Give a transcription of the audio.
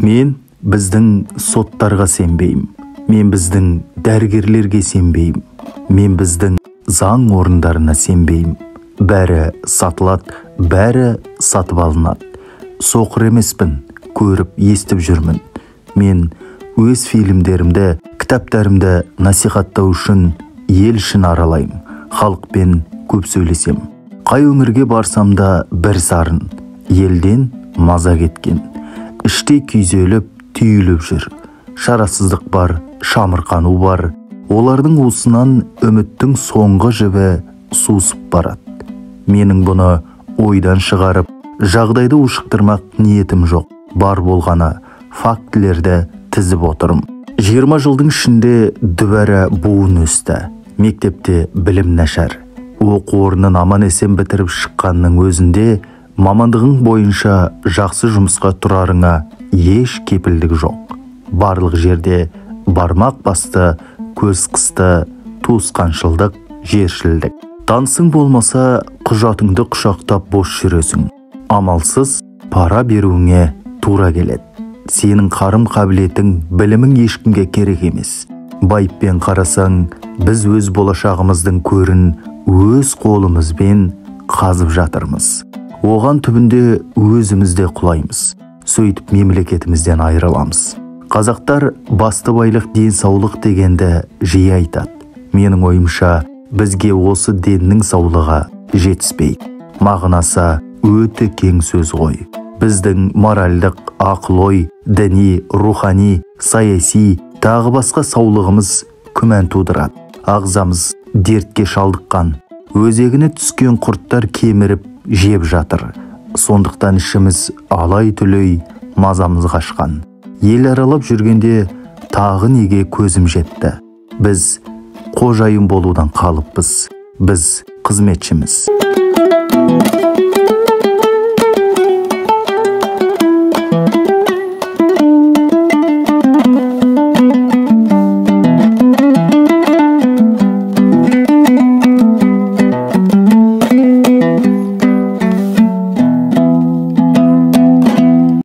Мен біздің соттарға сенбеймін. Мен біздің дәрігерлерге сенбеймін. Мен біздің заң орындарына сенбеймін. Бәрі сатылады, бәрі сатып алынады. Соқыр емеспін, көріп, естіп жүрмін. Мен өз фильмдерімді, кітаптарымды насихаттау үшін ел ішін аралаймын. Халықпен көп сөйлесем. Қай өңірге барсам да бір сарын, елден маза кеткен. Іштей күйзеліп, түйіліп жүр. Шарасыздық бар, шамырқану бар. Олардың уысынан үміттің соңғы жібі сусып барады. Менің бұны ойдан шығарып, жағдайды ушықтырмақ ниетім жоқ. Бар болғаны фактілерді тізіп отырмын. 20 жылдың ішінде дүбәрі буын өсті. Мектепте білім нашар. Оқу орнын аман-есен бітіріп шыққанның өзінде мамандығың бойынша жақсы жұмысқа тұрарыңа еш кепілдік жоқ. Барлық жерде бармақ басты, көз қысты, туысқаншылдық, жершілдік. Танысың болмаса, құжатыңды құшақтап бос жүресің. Амалсыз пара беруіңе тура келеді. Сенің қарым қабілетің, білімің ешкімге керек емес. Байыппен қарасаң, біз өз болашағымыздың көрін өз қолымызбен қазып жатырмыз. Оған түбінде өзіміз де құлаймыз. Сөйтіп мемлекетімізден айырыламыз. Қазақтар басты байлық денсаулық дегенді жиі айтады. Менің ойымша, бізге осы деннің саулығы жетіспейді. Мағынасы өте кең сөз ғой. Біздің моральдық, ақыл-ой, діни, рухани, саяси, тағы басқа саулығымыз күмән тудырады. Ағзамыз дертке шалдыққан, өзегіне түскен құрттар кеміріп жеп жатыр. Сондықтан ішіміз алай-түлей, мазамыз қашқан. Ел аралап жүргенде тағы неге көзім жетті? Біз қожайын болудан қалыппыз. Біз қызметшіміз.